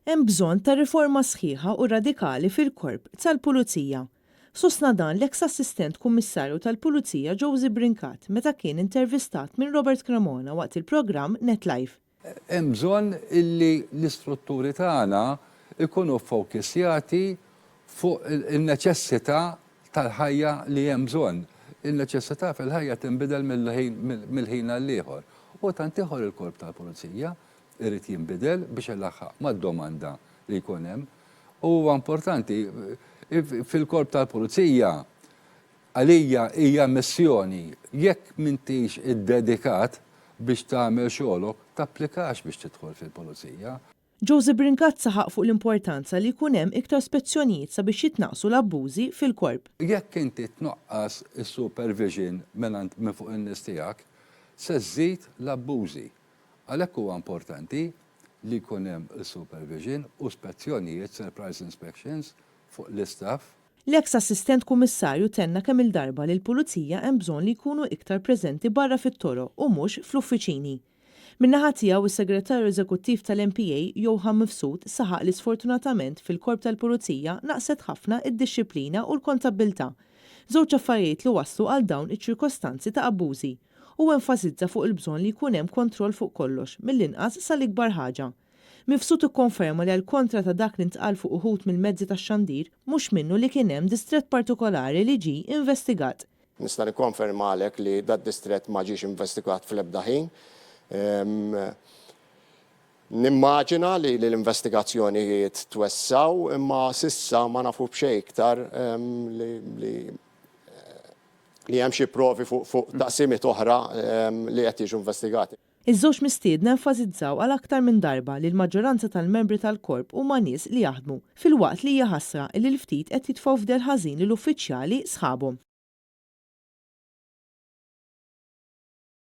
Hemm bżonn ta' riforma sħiħa u radikali fil-Korp tal-Pulizija. Sostna dan l-eks Assistent Kummissarju tal-Pulizija Josey Brincat meta kien intervistat minn Robert Cremona waqt il-programm Net Live. Hemm bżonn illi l-istrutturi tagħna jkunu ffowkisjati fuq in-neċessità tal-ħajja li hemm bżonn. In-neċessità fil-ħajja tinbidel mill-ħin għall-ieħor. U tant ieħor il-Korp tal-Pulizija irid jinbidel biex ilaħħaq mad-domanda li jkun hemm. U huwa importanti, fil-Korp tal-Pulizija għalija hija missjoni, jekk m'intix iddedikat biex tagħmel xogħlok, tapplikax biex tidħol fil-Pulizija. Joseph Brincat saħaq fuq l-importanza li jkun hemm iktar spezzjonijiet sabiex jitnaqqsu l-abbużi fil-Korp. Jekk inti tnaqqas is-supervision mingħand minn fuq in-nies tiegħek, se żżid l-abbużi. Għalhekk huwa importanti li jkun hemm supervision u spezzjonijiet, surprise inspections, fuq l-istaff. L-eks Assistent Kummissarju tenna kemm-il darba li l-Pulizija hemm bżonn li jkunu iktar preżenti barra fit-toroq u mhux fl-uffiċini. Min-naħa tiegħu, is-Segretarju Eżekuttiv tal-MPA, Johann Mifsud, saħaq li sfortunatament fil-Korp tal-Pulizija naqset ħafna d-dixxiplina u l-kontabbiltà. Żewġ affarijiet li wasslu għal dawn iċ-ċirkostanzi ta' abbużi. Huwa enfasizza fuq il-bżonn li jkun hemm kontroll fuq kollox, mill-inqas sal-ikbar ħaġa. Mifsud ikkonferma li għall-kontra ta' dak li ntqal fuq uħud mill-mezzi tax-xandir, mhux minnu li kien hemm distrett partikolari li ġie investigat. Nista' nikkonfermalek li dad-distrett ma ġiex investigat fl-ebda ħin. Nimmaġina li l-investigazzjonijiet twessgħu imma s'issa ma nafu b'xejn iktar li li hemm xi provi fuq taqsimiet oħra li qed jiġu investigati. Iż-żewġ mistiedna enfasizzaw għal aktar minn darba li l-maġġoranza tal-membri tal-Korp huma nies li jaħdmu, filwaqt li hija ħasra illi l-ftit qed jitfgħu f'dell ħażin lil uffiċjali sħabhom.